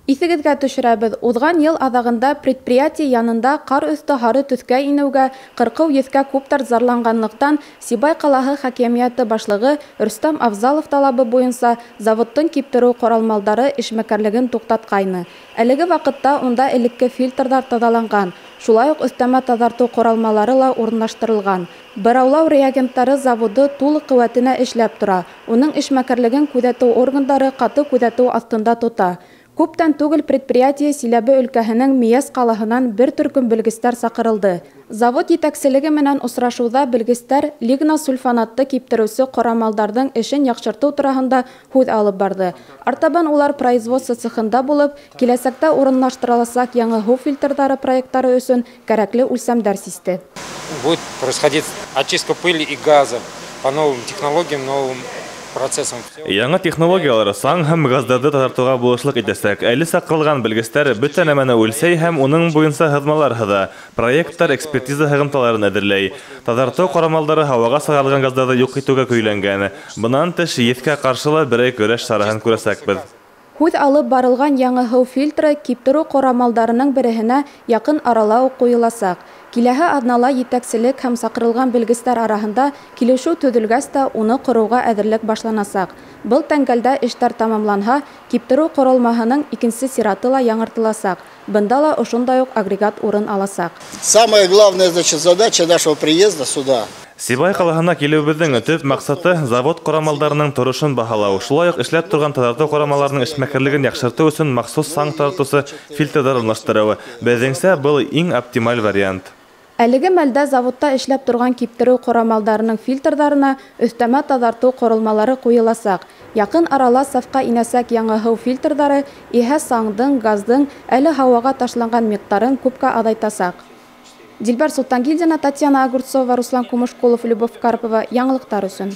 Иҫегеҙгә төшөрәбеҙ, уҙған йыл аҙағында предприятие янында ҡар өҫтө һары төҫкә инеүгә, ҡырҡыу еҫкә күптәр зарланғанлыҡтан Сибай ҡалаһы хакимиәте башлығы Рөстәм Афзалов талабы буйынса заводтың киптереү ҡоролмалдары эшмәкәрлеген туҡтатҡайны. Әлеге ваҡытта унда элекке фильтрҙар таҙаланған, шулай уҡ өҫтәмә таҙартыу ҡоролмалары ла урынлаштырылған. Быраулау реагенттары заводы тулы ҡеүәтенә эшләп тора. Уның эшмәкәрлеген күҙәтеү органдары ҡаты күҙәтеү аҫтында тота. Күптән түгел предприятие Силәбе өлкәһенең Миәс ҡалаһынан бер төркөм белгестәр саҡырылды. Завод етәкселеге менән осрашыуҙа белгестәр лигносульфонатты киптереүсе ҡорамалдарҙың эшен яҡшыртыу тураһында һүҙ алып барҙы. Артабан улар производство цехында булып, киләсәктә урынлаштырыласаҡ яңы һыу фильтрҙары проекттары өсөн кәрәкле үлсәмдәр систе. Будет происходить очистка пыли и газа по новым технологиям, новым процессом. Яңы технологиялар саң һәм газдарҙы таҙартыуға булышлыҡ итәсәк. Әле саҡырылған белгестәр бөтә нәмәне үлсәй һәм уның буйынса һыҙмалар һыҙа, проекттар экспертиза һығымталарын әҙерләй. Таҙартыу ҡорамалдары һауаға сығарылған газдарҙы юҡ итеүгә көйләнгән. Бынан тыш еҫкә ҡаршы ла берәй көрәш сараһын күрәсәкбеҙ. Һүҙ алып барылған яңы һыу фильтры киптереү ҡорамалдарының береһенә яҡын арала уҡ ҡуйыласаҡ. Киләһе аҙнала етәкселек һәм саҡырылған белгестәр араһында килешеү төҙөлгәс тә уны ҡороуға әҙерлек башланасаҡ. Был тәңгәлдә эштәр тамамланһа, киптереү ҡоролмаһының икенсе сираты ла яңыртыласаҡ. Бында ла ошондай уҡ агрегат урын аласаҡ. Самая главная, значит, задача нашего приезда сюда. Сибай ҡалаһына килеүебеҙҙең төп маҡсаты завод ҡорамалдарының торошон баһалау, шулай уҡ эшләп торған таҙартыу ҡорамаларының эшмәкәрлеген яҡшыртыу өсөн махсус саң таҙартыусы фильтрҙар урынлаштырыу. Беҙҙеңсә, был иң оптималь вариант. Әлеге мәлдә заводта эшләп торған киптереү ҡорамалдарының фильтрҙарына өҫтәмә таҙартыу ҡоролмалары ҡуйыласаҡ. Яҡын арала сафҡа инәсәк яңы һыу фильтрҙары иһә саңдың, газдың әле һауаға ташланған миҡдарын күпкә аҙайтасаҡ. Дилбәр Султангилдина, Татьяна Огурцова, Руслан Кумышкулов, Любовь Карпова. Яңылыҡтар өсөн.